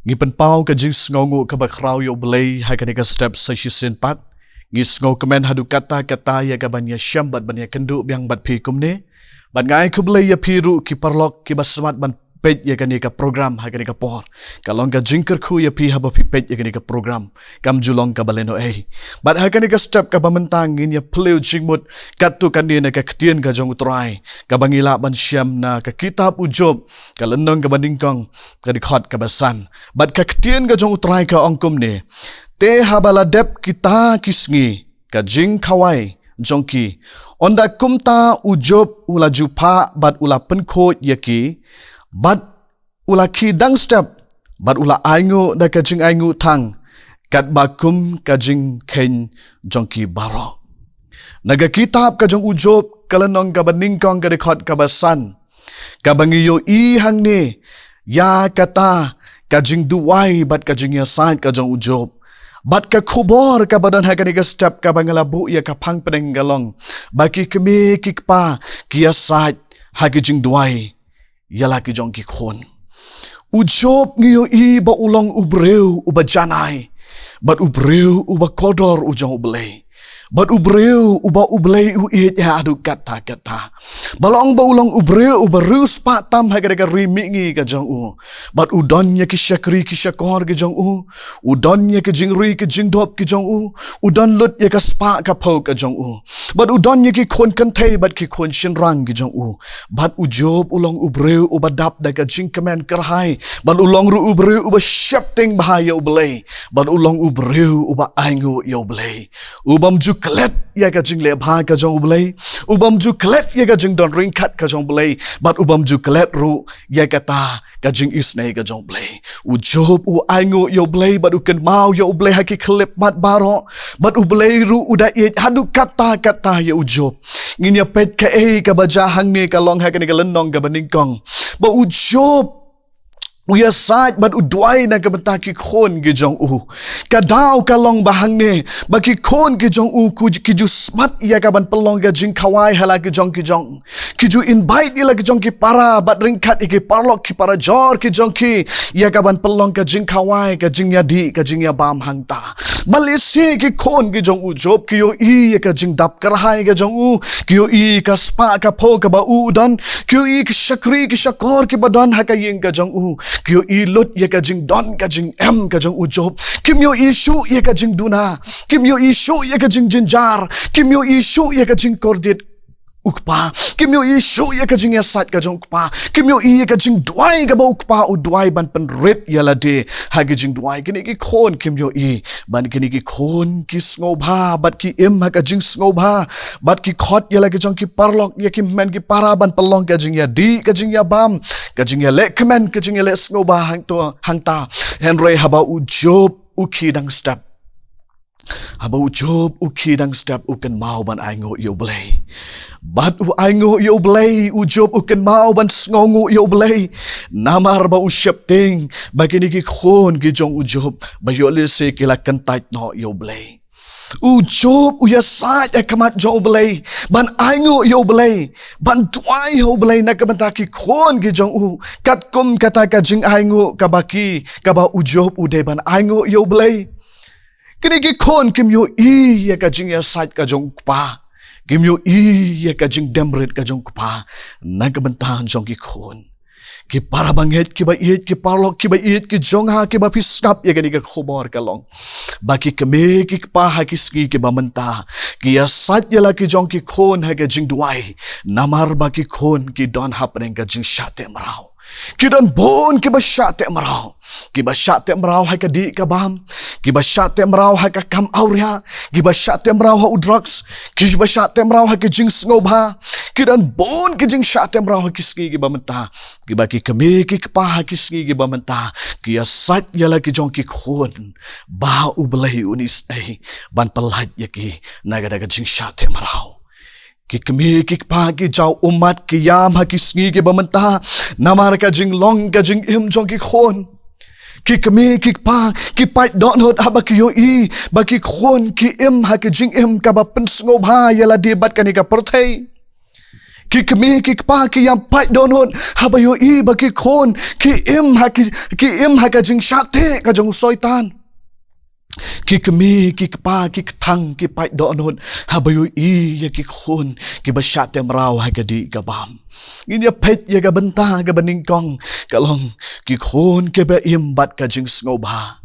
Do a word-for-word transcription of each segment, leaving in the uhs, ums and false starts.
Ngi pynpaw ka jingsngewnguh kaba khraw ïa U Blei ha kane ka step sa shisien pat. Ngi sngewkmen haduh katta katta ïa kaban ïashem bad ban ïakynduh biang bad phi kumne. Bad nga ai khublei ïa phi ruh ki paralok kiba smat ban peit ïa kane ka program ha kane ka por. Ka long ka jingkyrkhu ïa phi haba phi peit ïa kane ka program. Kam ju long kaba lehnohei. Bad ha kane ka step kaba mynta ngin ïa plie jingmut katto katne na ka ktien ka jong U Trai, kaba ngi lah ban shem na ka kitab U Job, ka lynnong kaba nyngkong, ka dkhot kaba san. Bad ka ktien ka jong U Trai ka ong kumne: Te haba la dep kita ki sngi ka jingkhawai jong ki, ynda kumta U Job u la ju phah bad u la pynkhuid ïa ki, bad u la khie dang step, bad u la ainguh da ka jingainguh thang, katba kum ka jingkheiñ jong ki baroh. Na ka kitab ka jong U Job, ka lynnong kaba nyngkong, ka dkhot kaba san, kaba ngi ïohi hangne ïa kata ka jingduwai bad ka jingïasaid ka jong U Job. Bad ka khubor kaba don ha kane ka step kaba nga la buh ïa ka phang pdeng ka long ba ki kmie ki kpa ki ïasaid ha ki jingduwai ïa la ki jong ki khun. U Job ngi ïohi ba u long u briew uba janai, bad u briew uba kordor u jong U Blei, bad u briew uba U Blei u ïeit haduh katta katta. Ba long ba u long u briew uba riewspah tam ha kane ka ri mihngi ka jong u. Bad u don ïa ki shakri ki shakor ki jong u. U don ïa ki jingri ki jingdop ki jong u. U don lut ïa ka spah ka phew ka jong u. Bad u don ïa ki khun kynthei bad ki khun shynrang ki jong u. Bad U Job u long u briew uba dap da ka jingkmen kyrhai. Bad u long ruh u briew uba sheptieng bha ïa U Blei. Bad u long u briew uba ainguh ïa U Blei. U bym ju klet ïa ka jingleh bha ka jong U Blei. U bym ju klet ïa ka jingdon ryngkat ka jong U Blei. Bad u bym ju klet ruh ïa kata ka jingisynei ka jong U Blei. U Job u ainguh ïa U Blei bad u kynmaw ïa U Blei ha ki khyllipmat baroh. Bad U Blei ruh u da ïeit haduh katta katta ïa U Job. Ngin ïa peit kaei kaba jia hangne ka long ha kane ka lynnong kaba nyngkong, ba U Job u ïasaid bad u duwai na ka bynta ki khun ki jong u. Ka daw ka long ba hangne ba ki khun ki jong u ki ju smat ïa kaban pynlong ka jingkhawai ha la ki jong ki jong. Ki ju invite ïa la ki jong ki para bad ryngkat ïa ki paralok ki parajor ki jong ki ïa kaban pynlong ka jingkhawai, ka jingïadih, ka jingïabam hangta. Bad lehse ki khun ki jong U Job ki ïohi ïa ka jingdap kyrhai ka jong u, ki ïohi ka spah ka phew kaba u don, ki ïohi ki shakri ki shakor kiba don ha ka ïing ka jong u, ki ïohi lut ïa ka jingdon ka jingem ka jong U Job. Kim ïohi shuh ïa ka jingduna, kim ïohi shuh ïa ka jingjynjar, kim ïohi shuh ïa ka jingkordit u kpa, kim ïohi shuh ïa ka jingïasaid ka jong u kpa, kim ïohi ïa ka jingduwai kaba u kpa u duwai ban pynrit ïa lade ha ki jingduwai. Kine ki khun kim ïohi, ban kine ki khun ki sngewbha bad ki im ha ka jingsngewbha, bad ki khot ïa la ki jong ki paralok, ïa ki hynmen ki para ban pynlong ka jingïadih, ka jingïabam, ka jingïaleh kmen, ka jingïaleh sngewbha hangto hangta. Hynrei haba U Job u khie dang step, haba U Job u khie dang step u kynmaw ban ainguh ïa U Blei. Bad u ainguh ïa U Blei, U Job u kynmaw ban sngewnguh ïa U Blei. Namar ba u sheptieng ba kine ki khun ki jong U Job ba ïoh lehse ki la kyntait noh ïa U Blei. U Job u ïasaid ha khmat jong U Blei ban ainguh ïa U Blei, ban duwai ha U Blei na ka bynta ki khun ki jong u, katkum kata ka jingainguh kaba ki, kaba U Job u dei ban ainguh ïa U Blei. Kine ki khun kim ïohi ïa ka jingïasaid ka jong u kpa, kim ïohi ïa ka jingdem rit ka jong u kpa na ka bynta jong ki khun. Ki para bangeit kiba ïeit, ki paralok kiba ïeit, ki jong nga kiba phi sngap ïa kane ka khubor ka long ba ki kmie ki kpa ha ki sngi kiba mynta ki ïasaid ïa la ki jong ki khun ha ka jingduwai, namar ba ki khun ki don hapdeng ka jingshah teh mraw. Ki don bun kiba shah teh mraw. Kiba shah teh mraw ha ka dih ka bam. Kiba shah teh mraw ha ka kam awria. Kiba shah teh mraw ha u drugs. Kiba shah teh mraw ha ki jingsngewbha. Ki don bun ki jingshah teh mraw ha ki sngi kiba mynta. Kiba ki kmie ki kpa ha ki sngi kiba mynta ki ïasaid ïa la ki jong ki khun ba U Blei un isynei ban pyllait ïa ki na kata ka jingshah teh mraw. Ki kmie ki kpa ki jaw ummat ki ïam ha ki sngi kiba mynta namar ka jinglong ka jingim jong ki khun. Ki kmie ki kpa ki pait dohnud haba ki ïohi ba ki khun ki im ha ki jingim kaba pynsngewbha ïa lade bad kane ka pyrthei. Ki kmie ki kpa ki ïam paid dohnud haba ïohi ba ki khun ki im ha ki, ki im ha ka jingshah teh ka jong u Soitan. Ki kmie ki kpa ki kthang ki paid dohnud haba ïohi ïa ki khun kiba shah teh mraw ha ka dih ka bam. Ngin ïa peit ïa ka bynta kaba nyngkong, ka long ki khun kiba im bad ka jingsngewbha.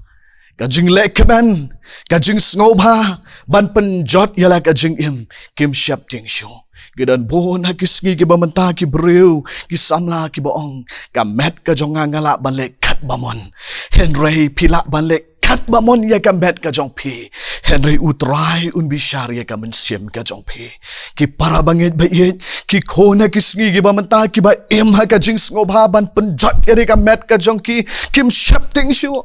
Ka jinglehkmen, ka jingsngewbha ban pynjot ïa la ka jingim, kim sheptieng shuh. Ki don bun ha ki sngi kiba mynta ki briew, ki samla kiba ong, ka met ka jong nga nga lah ban leh katba mon. Hynrei phi lah ban leh katba mon ïa ka met ka jong phi, hynrei U Trai un bishar ïa ka mynsiem ka jong phi. Ki para bangeit ba ïeit, ki khun ha ki sngi kiba mynta kiba im ha ka jingsngewbha ban pynjot ïa ka met ka jong ki, kim sheptieng shuh.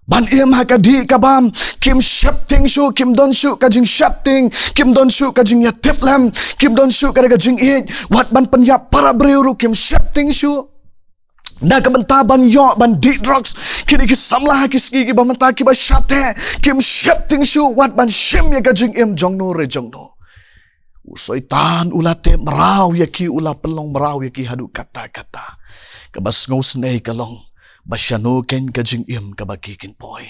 Ban im ha ka dih ka bam, kim sheptieng shuh, kim don shuh ka jingsheptieng, kim don shuh ka jingïatiplem, kim don shuh ka, ka jingïeit, wat ban pynïap para briew ruh kim sheptieng shuh. Na ka bynta ban ïoh ban dih drugs, kine ki samla ha ki sngi kiba mynta kiba shah teh, kim sheptieng shuh wat ban shim ïa ka jingim jong no re jong no. U Soitan u la teh mraw ïa ki, u la pynlong mraw ïa ki haduh katta katta. Kaba sngewsynei ka long ba shano kein ka jingim kaba ki kin poi.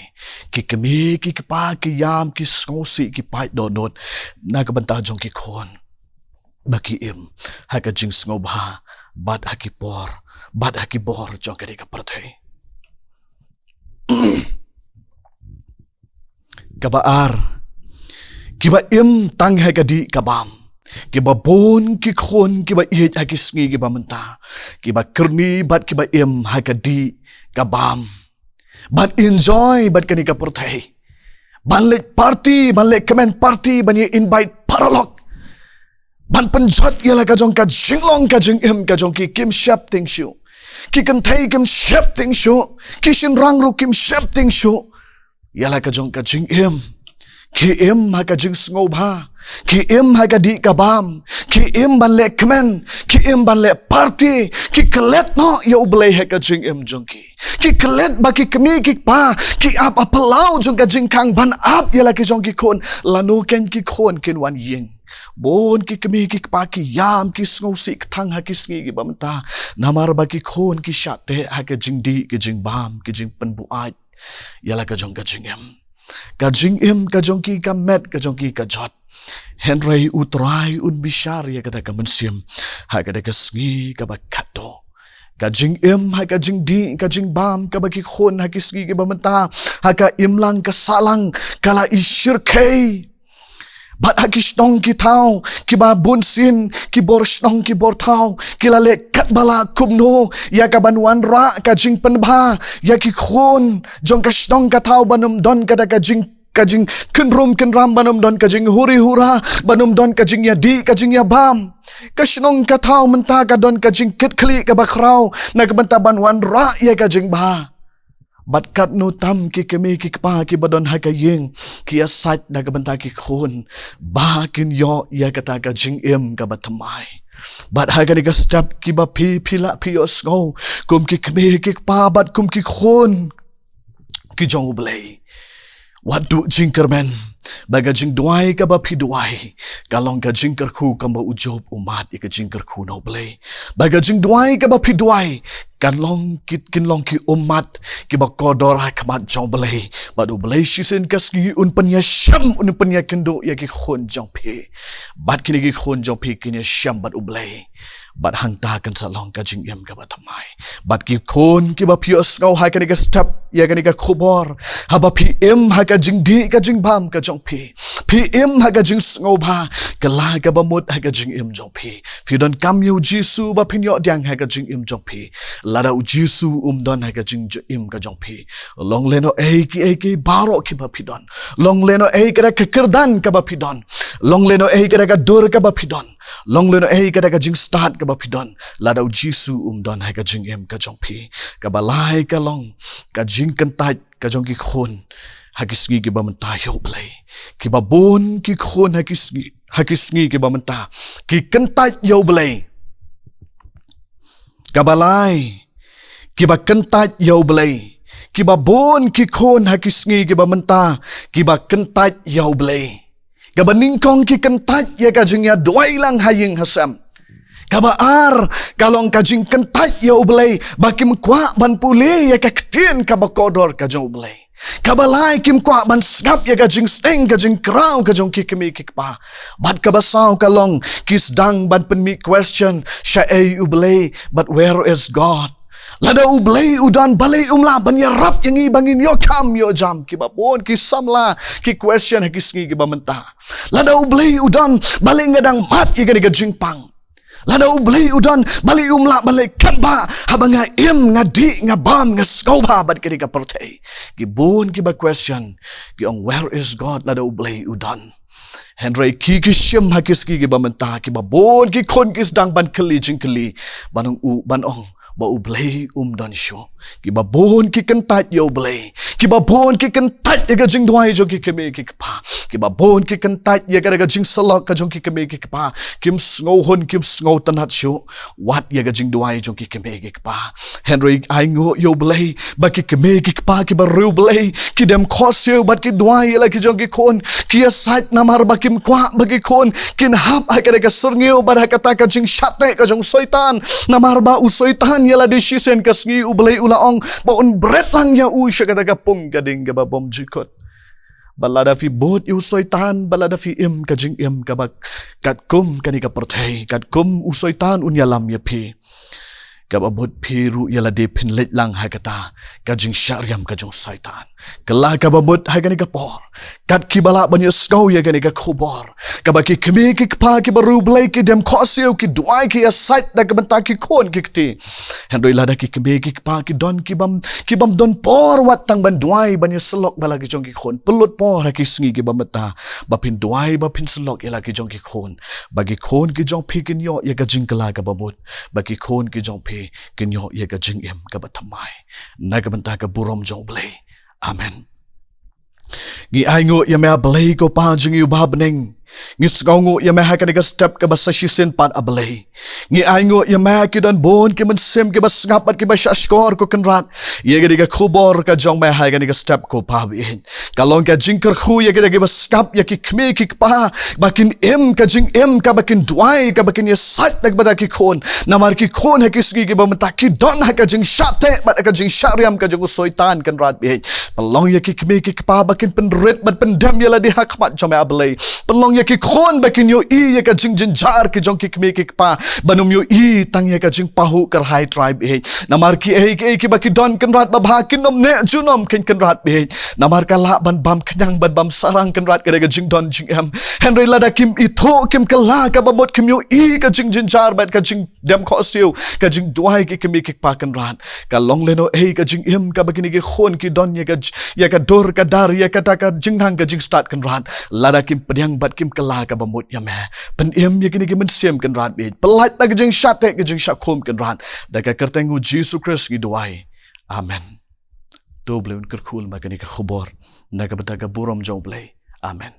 Ki kmie ki kpa ki ïam ki sngewsih ki paid dohnud na ka bynta jong ki khun ba ki im ha ka jingsngewbha bad ha ki por, bad ha ki bor jong kane ka pyrthei. Kaba ar, kiba im tang ha ka dih ka bam. Kiba bun ki khun kiba ïeit ha ki sngi kiba mynta, kiba kyrni bad kiba im ha ka dih ka bam. Ban enjoy bad kane ka pyrthei. Ban leh party, ban leh kmen party, ban ïa invite paralok. Ban pynjot ïa la ka jong ka jinglong ka jingim ka jong ki, kim sheptieng shuh. Ki kynthei kim sheptieng shuh. Ki shynrang ruh kim sheptieng shuh ïa la ka jong ka jingim. Ki im ha ka jingsngewbha, ki im ha ka dih ka bam, ki im ban leh kmen, ki im ban leh party, ki klet noh ïa U Blei ha ka jingim jong ki. Ki klet ba ki kmie ki kpa ki ap ha phyllaw jong ka jingkhang ban ap ïa la ki jong ki khun, lano kein ki khun kin wan ïeng. Bun ki kmie ki kpa ki ïam ki sngewsih kthang ha ki sngi kiba mynta, namar ba ki khun ki shah teh ha ka jingdih ka jingbam, ka jingpynbuaid ïa la ka jong ka jingim. Ka jingim ka jong ki ka met ka jong ki ka jot. Hynrei U Trai un bishar ïa kata ka mynsiem ha kata ka sngi kaba khatduh. Ka jingim ha ka jingdih ka jingbam kaba ki khun ha ki sngi kiba mynta, ha ka imlang ka sahlang, ka la i shyrkhei. Bad ha ki shnong ki thaw kiba bunsien, ki bor shnong ki bor thaw, ki la leh katba lah kumno ïa ka ban wanrah ka jingpynbha ïa ki khun jong ka shnong ka thaw ban ym don kata ka jing, ka jingkynrum kynram, ban ym don ka jinghuri hura, ban ym don ka jingïadih ka jingïabam. Ka shnong ka thaw mynta ka don ka jingkitkhlieh kaba khraw na ka bynta ban wanrah ïa ka jingbha. Bad katno tam ki kmie ki kpa kiba don ha ka ïing, ki ïasaid na ka bynta ki khun ba kin ïoh ïa kata ka jingim kaba thymmai. Bad ha kane ka step kiba phi, phi lah phi ïohsngew kum ki kmie ki kpa bad kum ki khun ki jong U Blei, wat duh jingkyrmen ba ka jingduwai kaba phi duwai ka long ka jingkyrkhu, kumba u Job u mad ïa ka jingkyrkhu na U Blei. Ba ka jingduwai kaba phi duwai kan long ki, kin long ki ummat kiba kordor ha khmat jong U Blei. Bad U Blei shisien ka sngi un pynïashem, un pynïakynduh ïa ki khun jong phi. Bad kine ki khun jong phi kin ïashem bad U Blei. Bad hangta kan sa long ka jingim kaba thymmai. Bad ki khun kiba phi ïohsngew ha kane ka step ïa kane ka khubor, haba phi im ha ka jingdih ka jingbam ka jong phi, phi im ha ka jingsngewbha, kylla kaba mut ha ka jingim jong phi. Phi donkam ïa U Jisu ba phin ïoh pdiang ha ka jingim jong phi. Lada U Jisu um don ha ka jingim ka jong phi, long lehnohei kiei kiei baroh kiba phi don, long lehnohei kata ka kyrdan kaba phi don, long lehnohei kata ka dur kaba phi don, long lehnohei kata ka jingstad kaba phi don, lada U Jisu um don ha ka jingim ka jong phi. Kaba lai ka long ka jingkyntait ka jong ki khun ha ki sngi kiba mynta ïa U Blei. Kiba bun ki khun ha ki sngi, ha ki sngi kiba mynta ki kyntait ïa U Blei. Kaba lai, kiba kyntait ïa U Blei. Kiba bun ki khun ha ki sngi kiba mynta kiba kyntait ïa U Blei. Kaba nyngkong ki kyntait ïa ka jingïaduwai lang ha ïing ha sem. Kaba ar, ka long ka jingkyntait ïa U Blei, ba kim kwah ban pule ïa ka ktien kaba kordor ka jong U Blei. Kaba lai, kim kwah ban sngap ïa ka jingsneng ka jingkraw ka jong ki kmie ki kpa. Bad kaba saw ka long, ki sdang ban pynmih question, shaei U Blei, but where is God? Lada U Blei u don, balei um lah ban ïarap ïa ngi ba ngin ïoh kam ïoh jam? Kiba bun ki samla ki question ha ki sngi kiba mynta. Lada U Blei u don, balei nga dang mad ïa kane ka jingpang? Lada U Blei u don, balei um lah ban leh katba, haba nga im, nga dih, nga bam, nga sngewbha bad kane ka pyrthei? Ki bun kiba question, ki ong, where is God, lada U Blei u don? Hynrei ki ki shim ha ki sngi kiba mynta, kiba bun ki khun ki sdang ban kylli jingkylli, ban ong u, ban ong ba U Blei um don shuh. Kiba bun ki kyntait ïa U Blei. Kiba bun ki kyntait ïa ka jingduwai jong ki kmie ki kpa. Kiba bun ki kyntait ïa ka, ka jingsyllok ka jong ki kmie ki kpa. Kim sngewhun, kim sngewtynnat shuh wat ïa ka jingduwai jong ki kmie ki kpa. Hynrei ai nguh ïa U Blei ba ki kmie ki kpa kiba riewblei, ki dem khohsiew bad ki duwai ïa la ki jong ki khun. Ki ïasaid namar ba kim kwah ba ki khun kin hap ha kata ka syrngiew bad ha kata ka jingshah teh ka jong u Soitan. Namar ba u Soitan ïa lade shisien ka sngi U Blei u la ong ba un bret lang ïa u sha kata ka pung ka ding kaba bymjukut. Bad lada phi bud ïa u Soitan, bad lada phi im ka jingim kaba katkum kane ka pyrthei, katkum u Soitan un ïalam ïa phi, kaba mut phi ruh ïa lade phin leit lang ha kata ka jingshah riam ka jong u Soitan. Kylla kaba mut ha kane ka por, kat kiba lah ban ïohsngew ïa kane ka khubor, kaba ki kmie ki kpa kiba riewblei ki dem khohsiew, ki duwai, ki ïasaid da ka bynta ki khun ki kti. Hynrei lada ki kmie ki kpa ki don kibym, kibym don por wat tang ban duwai, ban ïasyllok bad la ki jong ki khun, pynlut por ha ki sngi kiba mynta ba phin duwai, ba phin syllok ïa la ki jong ki khun, ba ki khun ki jong phi kin ïoh ïa ka jingkylla kaba mut, ba ki khun ki jong phi kin ïoh ïa ka jingim kaba thymmai. Na ka bynta ka burom jong U Blei. Amen. Ngi ainguh ïa me, A Blei, ko Pa jong ngi uba ha bneng. Ngi sngewnguh ïa me ha kane ka step kaba sa shisien pat, A Blei. Ngi ainguh ïa me, ki don bun ki mynsiem kiba sngap bad kiba shahshkor, ko Kynrad, ïa kane ka khubor ka jong me ha kane ka step, ko Pa baieit. Ka long ka jingkyrkhu ïa kita kiba sngap, ïa ki kmie ki kpa, ba kin im ka jingim kaba kin duwai, kaba kin ïasaid da kaba da ki khun. Namar ki khun ha ki sngi kiba mynta ki don ha ka jingshah teh bad ha ka jingshah riam ka jong u Soitan, Kynrad baieit. Pynlong ïa ki kmie ki kpa ba kin pynrit bad pyndem ïa lade ha khmat jong me, A Blei. Pynlong ïa ki khun ba kin ïohi ïa ka jingjynjar ki jong ki kmie ki kpa, ban ym ïohi tang ïa ka jingpahuh kyrhai, Trai baieit. Namar kiei kiei kiba ki don, Kynrad, babha kin ym neh junom kein, Kynrad baieit. Namar ka lah ban bam khñiang, ban bam sarang, Kynrad, ka dei ka jingdon jingem. Hynrei lada kim ithuh, kim kylla kaba mut, kim ïohi ka jingjynjar bad ka jingdem khohsiew, ka jingduwai ki kmie ki kpa, Kynrad, ka long lehnohei ka jingim kaba kine ki khun ki don ïa ka j-, ïa ka dur ka dar, ïa kata ka jingnang ka jingstad, Kynrad, lada kim pdiang bad kim kylla kaba mut ïa me. Pynim ïa kine ki mynsiem, Kynrad baieit. Pyllait na ka jingshah teh, ka jingshah khum, Kynrad. Da ka kyrteng U Jisu Khrist ngi duwai. Amen. To U Blei un kyrkhu lem bad kane ka khubor na ka bynta ka burom jong U Blei. Amen.